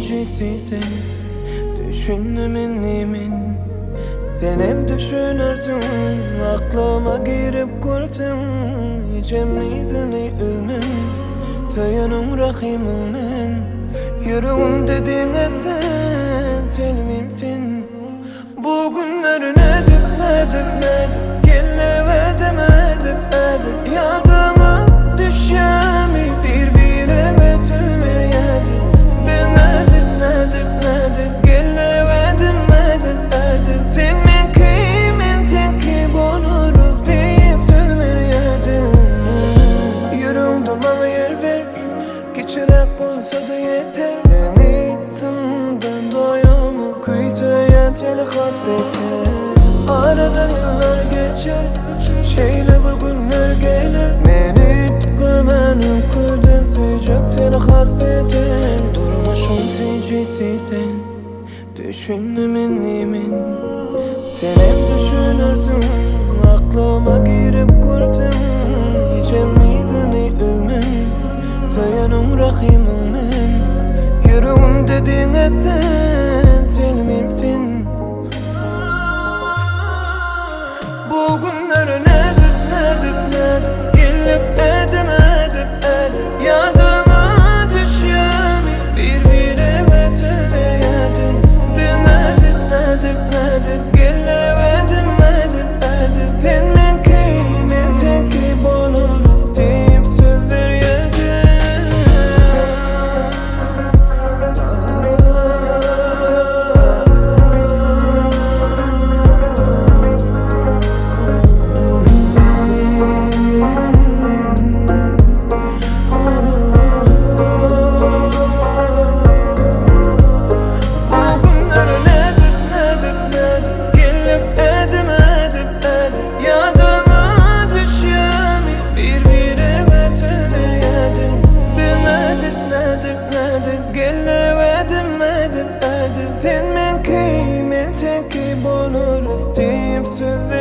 süýjüsi sen Düşündim indi men Senem düşünersiň Aklyma girip görseň Hijem yzyny üzmen Söýeniň rahymyň men Ýüregimde diňe sen Selbim sen Bu günler nädip nädip nädip Gelip ädim ädip ädip Ýadyňa düşýämi Bir birege söýýädim Bilmedim nädip nädip Gelip ädim ädip ädip Sen meňki men seňki bolarys Diýip söz berýädim Ýüregiňde maňa ýer ber Kiçiräk bolsa-da ýeter Seni syndan doýamok Küýseýän seni has beter Aradan ýyllar geçer Şeýle bir günler geler Men üýtgemän öňküden söýjek seni has beter Durmuşyň süýjüsi sen Düşündim indi men Senem düşünersiň Aklyma girip görseň Hijem yzyny üzmen Söýeniň rahymyň men Ýüregimde diňe sen Selbim sen Bu günler nädip nädip nädip Gelip ädim ädip ädip Ýadyňa düşýärmi Bir birege söz berýärdim Bilmedim nädip nädip Gelip ädim ädip ädip Sen meňki men seňki bolarys Diýip söz berýärdim Bu günler nädip nädip nädip Gelip ädim ädip ädip Ýadyňa düşýärmi Bir birege söz berýärdim Bilmedim nädip nädip Gelip ädim ädip ädip Sen meňki men seňki bolarys Diýip söz.